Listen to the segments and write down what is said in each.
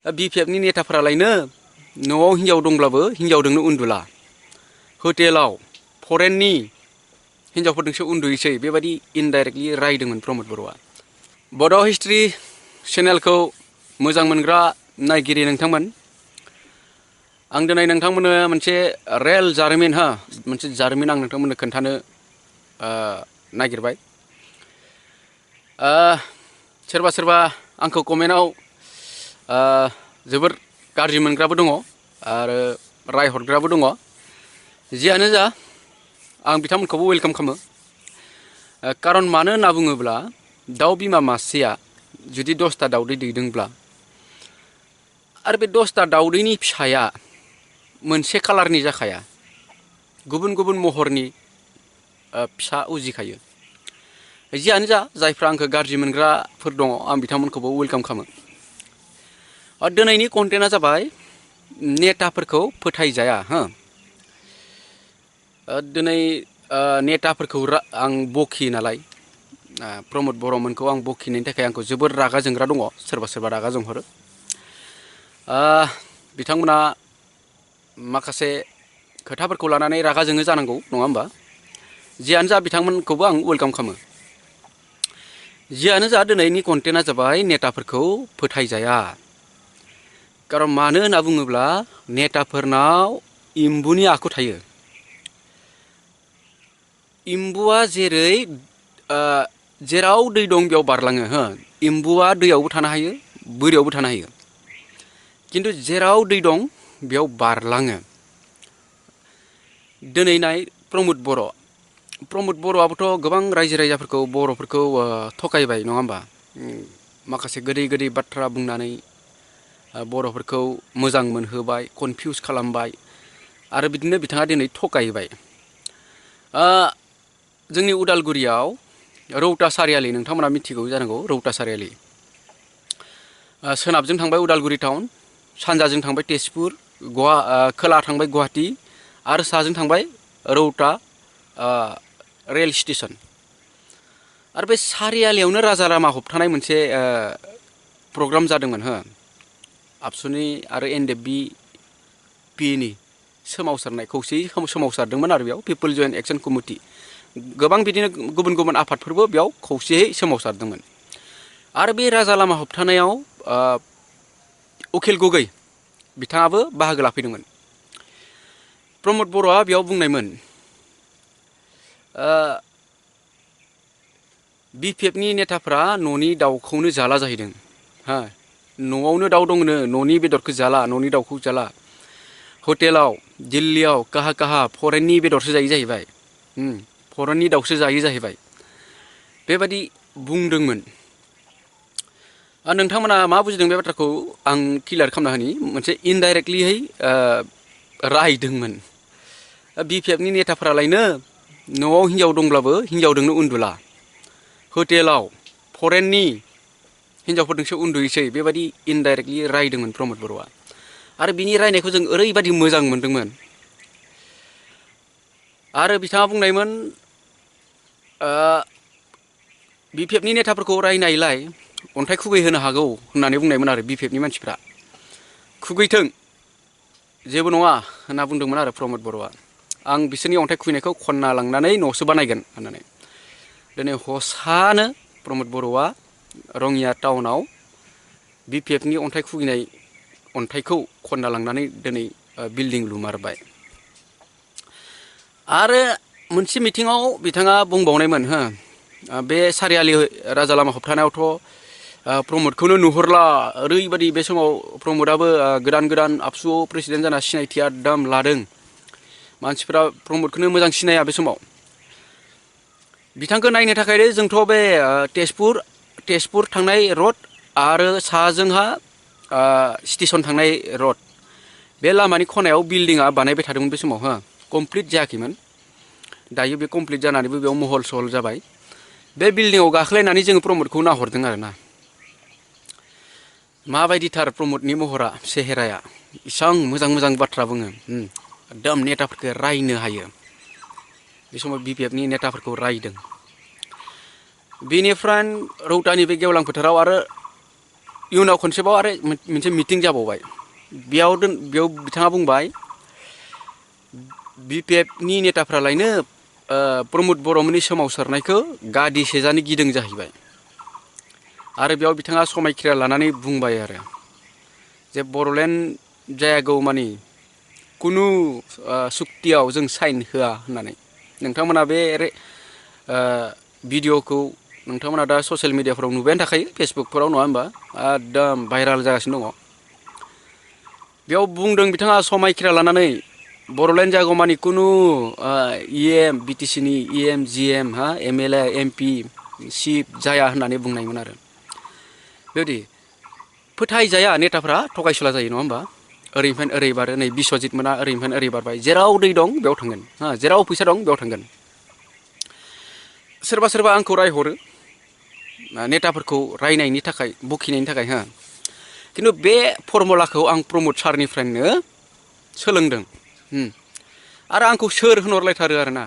बिपिएफनि नेताफोरालायनो न'आव हिनजाव दंब्लाबो हिनजावजोंनो उन्दुला हटेलाव फरेननि हिनजावफोरजोंसो उन्दुयोसै बेबायदि इनडाइरेक्टलि रायदोंमोन प्रमद बर'आ। बड' हिस्ट्रि चेनेलखौ मोजां मोनग्रा नायगिरि नोंथांमोन, आं दिनै नोंथांमोननो मोनसे रेल जारिमिन मोनसे जारिमिन आं नोंथांमोननो खोन्थानो नागिरबाय। सोरबा सोरबा आंखौ कमेन्टआव जोबोर गाज्रि मोनग्राबो दङ आरो रायहरग्राबो दङ। जियानो जा आं बिथांमोनखौबो वेलकाम खालामो। खारन मानो होनना बुङोब्ला दाउ बिमा मासेया जुदि 10टा दाउदै दैदोंब्ला आरो बे 10टा दाउदैनि फिसाया मोनसे कालारनि जाखाया, गुबुन गुबुन महरनि फिसा उजिखायो। जियानो जा जायफ्रा आंखौ गाज्रि मोनग्राफोर दङ आं बिथांमोनखौबो वेलकाम खालामो। दिनैनि कन्टेन्टआ जाबाय नेताफोरखौ फोथायजाया। दिनै नेताफोरखौ आं बखियो नालाय, प्रमद बर'मोनखौ आं बखिनायनि थाखाय आंखौ जोबोर रागा जोंग्रा दङ, सोरबा सोरबा रागा जोंहरो। बिथांमोना माखासे खोथाफोरखौ लानानै रागा जोङो जानांगौ, नङा होमबा? जियानो जा बिथांमोनखौबो आं वेलकाम खालामो। जियानो जा दिनैनि कन्टेन्टआ जाबाय नेताफोरखौ फोथायजाया। खारन मानो होनना बुङोब्ला नेताफोरनाव एम्बुनि आखु थायो। एम्बुआ जेराव दै दं बेयाव बारलाङो। एम्बुआ दैयावबो थानो हायो, बोरियावबो थानो हायो, खिन्थु जेराव दै दं बेयाव बारलाङो। दिनै नाय प्रमद बर'आबोथ' गोबां रायजो राजाफोरखौ बर'फोरखौ थगायबाय, नङा होमबा? माखासे गोदै गोदै बाथ्रा बुंनानै बर'फोरखौ मोजां मोनहोबाय, कनफिउस खालामबाय आरो बिदिनो बिथाङा दिनै थगायबाय। जोंनि उदालगुरियाव रौता सारियालि, नोंथांमोना मिथिगौ जानांगौ रौता सारियालि। सोनाबजों थांबाय उदालगुरि टाउन, सानजाजों थांबाय तेजपुर, खोला थांबाय गुवाहाटि आरो साहाजों थांबाय रौता रेल स्टेसन। आरो बे सारियालियावनो राजा लामा होबथानाय मोनसे प्रग्राम जादोंमोन। आबसुनि आरो NDFB-नि सोमावसारनाय खौसेयै सोमावसारदोंमोन आरो बेयाव पिपोल जयेन्ट एक्सन कमिटि, गोबां बिदिनो गुबुन गुबुन आफादफोरबो बेयाव खौसेयै सोमावसारदोंमोन। आरो बे राजा लामा होबथानायाव उखिल गगै बिथाङाबो बाहागो लाफैदोंमोन। प्रमद बर'आ बेयाव बुंनायमोन, बिपिएफनि नेताफ्रा न'नि दाउखौनो जाला जाहैदों। न'आवनो दाउ दंनो, न'नि बेदरखौ जाला, न'नि दाउखौ जाला। हटेलाव दिल्लीयाव काहा फरेननि बेदरसो जायो जाहैबाय, फरेननि दाउसो जायो जाहैबाय, बेबादि बुंदोंमोन। नोंथांमोना मा बुजिदों बे बाथ्राखौ आं क्लियार खालामना होनि। मोनसे इनडाइरेक्टलिहै रायदोंमोन। बिपिएफनि नेताफोरालायनो न'आव हिनजाव दंब्लाबो हिनजावजोंनो उन्दुला, हटेलाव फरेननि हिनजावफोरजोंसो उन्दुयोसै, बेबायदि इनडाइरेक्टलि रायदोंमोन प्रमद बर'आ। आरो बिनि रायनायखौ जों ओरैबायदि मोजां मोनदोंमोन। आरो बिथाङा बुंनायमोन, बिपिएफनि नेताफोरखौ रायनायलाय अन्थाइ खुबैहोनो हागौ होननानै बुंनायमोन आरो बिपिएफनि मानसिफ्रा। खुगैथों, जेबो नङा होनना बुंदोंमोन आरो प्रमद बर'आ। आं बिसोरनि अन्थाइ खुबैनायखौ खनना लांनानै न'सो बानायगोन होननानै। दिनै हसानो प्रमद बर'आ रङिया टाउनाव बिपिएफनि अन्थाइ खुबैनाय अन्थाइखौ खनना लांनानै दिनै बिल्डिं लुमारबाय। आरो मोनसे मिथिङाव बिथाङा बुंबावनायमोन, बे सारियालि राजा लामा होबथानायावथ' प्रमदखौनो नुहुरला, ओरैबायदि बे समाव प्रमदआबो गोदान गोदान आबसुआव प्रेसिडेन्ट जाना सिनायथिया दाम लादों, मानसिफ्रा प्रमदखौनो मोजां सिनाया बे समाव। बिथांखौ नायनो थाखाय जोंथ' बे तेजपुर थांनाय रड आरो साहाजोंहा स्टेसन थांनाय रड, बे लामानि खनायाव बिल्डिंआ बानायबाय थादोंमोन बे समाव। कमप्लिट जायाखैमोन। दायो बे कमप्लिट जानानैबो बेयाव महल सहल जाबाय। बे बिल्डिंआव गाखोलायनानै जोङो प्रमदखौ नाहरदों आरोना। माबायदिथार प्रमदनि महरा, सेहेराया, इसां मोजां मोजां बाथ्रा बुङो, एकदम नेताफोरखौ रायनो हायो। बे समाव बिपिएफनि नेताफोरखौ रायदों। बेनिफ्राय रौतानि बे गेवलां फोथाराव आरो इयुनाव खनसेबाव आरो मोनसे मिटिं जाबावबाय बेयाव बिथाङा बुंबाय BPF नि नेताफ्रालायनो प्रमोद बर'मोननि सोमावसारनायखौ गादि सेजानो गिदों जाहैबाय आरो बेयाव बिथाङा समायखिरा लानानै बुंबाय आरो जे बर'लेण्ड जायागौ मानि कुनु सुक्तियाव जों साइन होआ होननानै नोंथांमोना बे भिडिअखौ नोंथांमोना दा ससियेल मिडियाफोराव नुबायानो थाखायो फेसबुकफोराव नङा होमबा एकदम भाइराल जागासिनो दङ बेयाव बुंदों बिथाङा समायखिरा लानानै बर'लेण्ड जागौमानि कुनु EM BTC नि EM GM हा MLA MP चिफ जाया होननानै बुंनायमोन आरो बेबायदि फोथाय जाया नेताफ्रा थगायसुला जायो नङा होमबा ओरैनिफ्राय ओरै बारो नै बिस्वजित मोना ओरैनिफ्राय ओरै बारबाय जेराव दै दं बेयाव थांगोन हा जेराव फैसा दं बेयाव थांगोन सोरबा सोरबा आंखौ रायहरो नेताफोरखौ रायनायनि थाखाय बखिनायनि थाखाय हा खिन्थु बे फर्मुलाखौ आं प्रमोद सारनिफ्रायनो सोलोंदों आरो आंखौ सोर होनहरलायथारो आरोना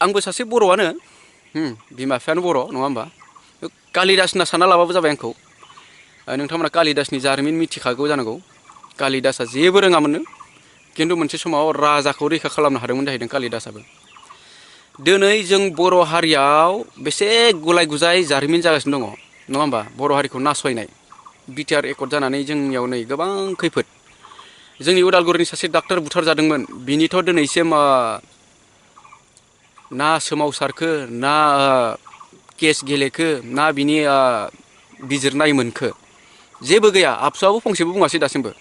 आंबो सासे बर'आनो बिमा बिफायानो बर' नङा होमबा कालिदास होनना सानना लाबाबो जाबाय आंखौ नोंथांमोना कालिदासनि जारिमिन मिथिखागौ जानांगौ कालिदासआ जेबो रोङामोननो खिन्थु मोनसे समाव राजाखौ रैखा खालामनो हादोंमोन जाहैदों कालिदासआबो दिनै जों बर' हारियाव बेसे गुलाय गुजाय जारिमिन जागासिनो दङ नङा होमबा बर' हारिखौ नासयनाय बिटिआर एकर्ड जानानै जोंनियाव नै गोबां खैफोद जोंनि उदालगुरिनि सासे डाक्टर बुथार जादोंमोन बिनिथ' दिनैसिम ना सोमावसारखो ना केस गेलेखो ना बिनि बिजिरनाय मोनखो जेबो गैया आबसुआबो फंसेबो बुङासै दासिमबो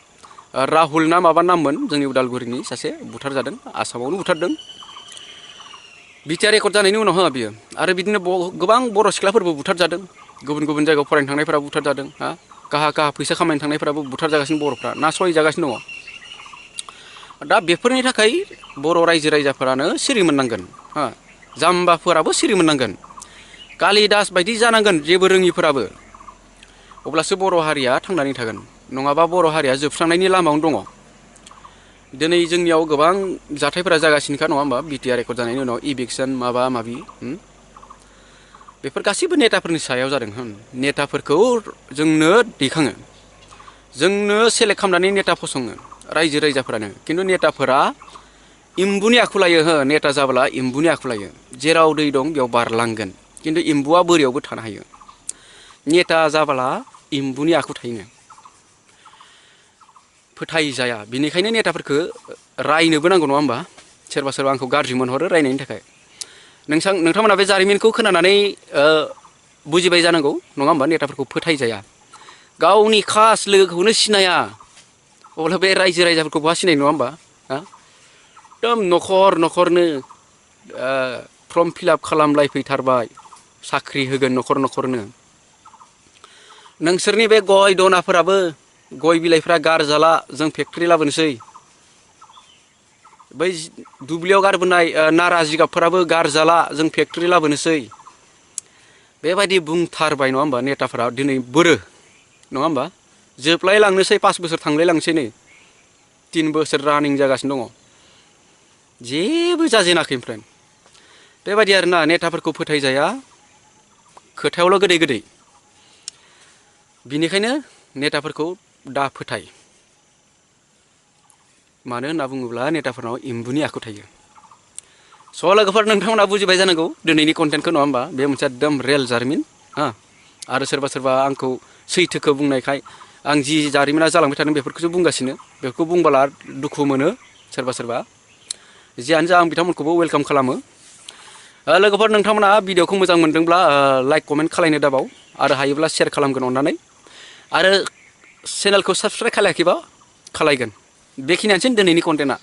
राहुल ना माबा नाममोन जोंनि उदालगुरिनि सासे बुथार जादों आसामावनो बुथारदों बिटिआर एकर्ड जानायनि उनाव बियो आरो बिदिनो गोबां बर' सिख्लाफोरबो बुथार जादों गुबुन गुबुन जायगायाव फरायनो थांनायफोरा बुथार जादों काहा फैसा खामायनो थांनायफोराबो बुथार जागासिनो बर'फ्रा नासयजागासिनो दङ दा बेफोरनि थाखाय बर' रायजो राजाफोरानो सिरि मोननांगोन जाम्बाफोराबो सिरि मोननांगोन कालिदास बायदि जानांगोन जेबो रोङिफोराबो अब्लासो बर' हारिया थांनानै थागोन नङाबा बर' हारिया जोबस्रांनायनि लामायावनो दङ दिनै जोंनियाव गोबां जाथायफोरा जागासिनोखा नङा होमबा बिटिआर एकर्ड जानायनि उनाव इभिक्सन माबा माबि बेफोर गासैबो नेताफोरनि सायाव जादों नेताफोरखौ जोंनो दैखाङो जोंनो सेलेक्ट खालामनानै नेता फसङो रायजो राजाफोरानो खिन्थु नेताफोरा एम्बुनि आखु लायो नेता जाब्ला एम्बुनि आखु लायो जेराव दै दं बेयाव बारलांगोन खिन्थु एम्बुआ बोरियावबो थानो हायो नेता जाब्ला एम्बुनि आखु थायोनो फोथाय जाया बिनिखायनो नेताफोरखौ रायनोबो नांगौ नङा होमबा सोरबा सोरबा आंखौ गाज्रि मोनहरो रायनायनि थाखाय नोंथांमोना बे जारिमिनखौ खोनानानै बुजिबाय जानांगौ नङा होमबा नेताफोरखौ फोथाय जाया गावनि खास लोगोखौनो सिनाया अब्ला बे रायजो राजाफोरखौ बहा सिनाय नङा होमबा एकदम न'खर न'खरनो फर्म फिलआप खालामलायफैथारबाय साख्रि होगोन न'खर न'खरनो नोंसोरनि बे गय दनाफोराबो गय बिलाइफ्रा गारजाला जों फेक्टरि लाबोनोसै बै दुब्लियाव गारबोनाय नारा जिगाबफोराबो गारजाला जों फेक्टरि लाबोनोसै बेबायदि बुंथारबाय नङा होमबा नेताफोरा दिनै बोरो नङा होमबा जोबलाय लांनोसै 5 बोसोर थांलाय लांसै नै 3 बोसोर रानिं जागासिनो दङ जेबो जाजेनाखै ओमफ्राय बेबायदि आरोना नेताफोरखौ फोथायजाया खोथायावल' गोदै गोदै बिनिखायनो नेताफोरखौ दा फोथाय मानो होनना बुङोब्ला नेताफोरनाव एम्बुनि आखु थायो स' लोगोफोर नोंथांमोना बुजिबाय जानांगौ दिनैनि कन्टेन्टखौ नङा होमबा बे मोनसे एकदम रियेल जारिमिन आरो सोरबा सोरबा आंखौ सैथोखौ बुंनायखाय आं जि जारिमिना जालांबाय थादों बेफोरखौसो बुंगासिनो बेफोरखौ बुंबोला दुखु मोनो सोरबा सोरबा जियानो जा आं बिथांमोनखौबो वेलकाम खालामो लोगोफोर नोंथांमोना भिडिअखौ मोजां मोनदोंब्ला लाइक कमेन्ट खालायनो दाबाव आरो हायोब्ला शेयार खालामगोन अननानै आरो चेनेलखौ साबस्क्राइब खालायाखैबा खालायगोन बेखिनियानोसै दिनैनि कन्टेन्टआ